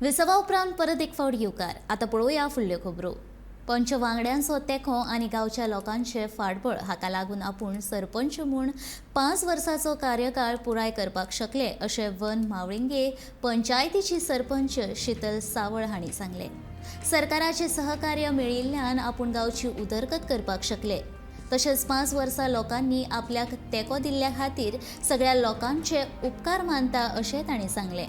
विसवा उपरांत परत एक फावट येवकार. आतां पळोवया फुडल्यो खबरो. पंच वांगड्यांचो तेंको आनी गांवच्या लोकांचे फाटबळ हाका लागून आपूण सरपंच म्हूण 5 वर्सांचो कार्यकाळ पुराय करपाक शकले, अशें वन म्हावळिंगे पंचायतीची सरपंच शीतल सावळ हांणी सांगलें. सरकाराचें सहकार्य मेळिल्ल्यान आपूण गांवची उदरगत करपाक शकले. तशेंच 5 वर्सां लोकांनी आपल्याक तेंको दिल्ल्या खातीर सगळ्या लोकांचे उपकार मानता, अशें तांणी सांगलें.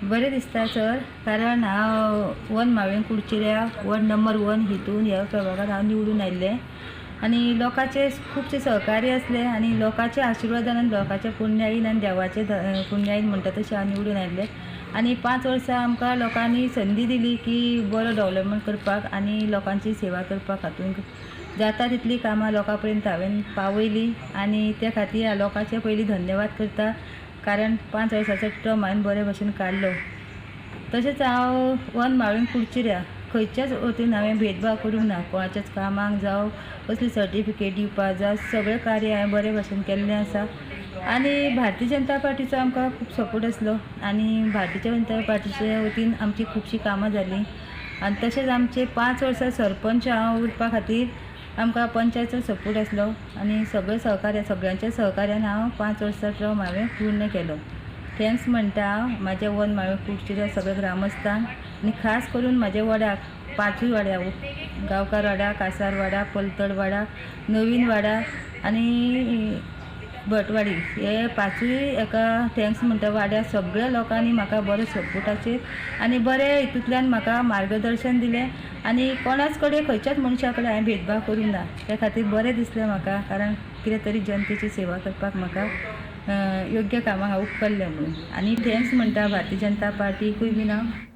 बरें दिसता सर, कारण हांव वन म्हावळींग कुडचिऱ्या वॉर्ड नंबर 1 हितून ह्या प्रभागात हांव निवडून आयिल्लें आनी लोकांचे खुबशे सहकार्य आसले आनी लोकांच्या आशिर्वादान आनी लोकांच्या पुण्यायेन आनी देवाचे पुण्यायेन म्हणटा तशें हांव निवडून आयिल्लें. आनी 5 वर्सां आमकां लोकांनी संदी दिली की बरो डेवलपमेंट करपाक आनी लोकांची सेवा करपाक. हातूंत जाता तितलीं कामां लोकां पर्यंत हांवें पावयलीं आनी त्या खातीर हांव लोकांचे पयलीं धन्यवाद करता, कारण 5 वर्सांचो टर्म हांवें बरे भशेन काडलो. तशेंच हांव वन म्हावळींग कुडचिऱ्या खंयच्याच वतीन हांवें भेदभाव करूंक ना. कोणाच्याच कामाक जावं कसली सर्टिफिकेट दिवपाक जावं, सगळें कार्य हांवें बरे भशेन केल्लें आसा. आनी भारतीय जनता पार्टीचो आमकां खूब सपोर्ट आसलो आनी भारतीय जनता पार्टीचे वतीन आमची खुबशीं कामां जालीं. आनी तशेंच आमचे 5 वर्सां सरपंच हांव उरपा खातीर आमकां पंचायतचो सपोर्ट आसलो आनी सगळे सहकार्य, सगळ्यांच्या सहकार्यान हांव 5 वर्सां टर्म हांवें पूर्ण केलो. Thanks म्हणटा हांव म्हाज्या वन म्हावळींग कुडचिऱ्या सगळ्या ग्रामस्थांक आनी खास करून म्हाज्या वॉर्डाक, पांचूय वाड्या, गांवकारवाडा, कासारवाडा, पलतडवाडा, नवीन वाडा आनी भटवाडी, हे पांचूय एका thanks म्हणटा. वाड्यार सगळ्या लोकांनी म्हाका बरो सपोर्टाचेर आनी बरे हितूंतल्यान म्हाका मार्गदर्शन दिलें आनी कोणाच कडेन, खंयच्याच मनशा कडेन हांवें भेदभाव करूंक ना. त्या खातीर बरें दिसलें म्हाका, कारण कितें तरी जनतेची सेवा करपाक म्हाका योग्य कामाक हांव उपकरलें म्हणून. आनी thanks म्हणटा भारतीय जनता पार्टीकूय बीन हांव.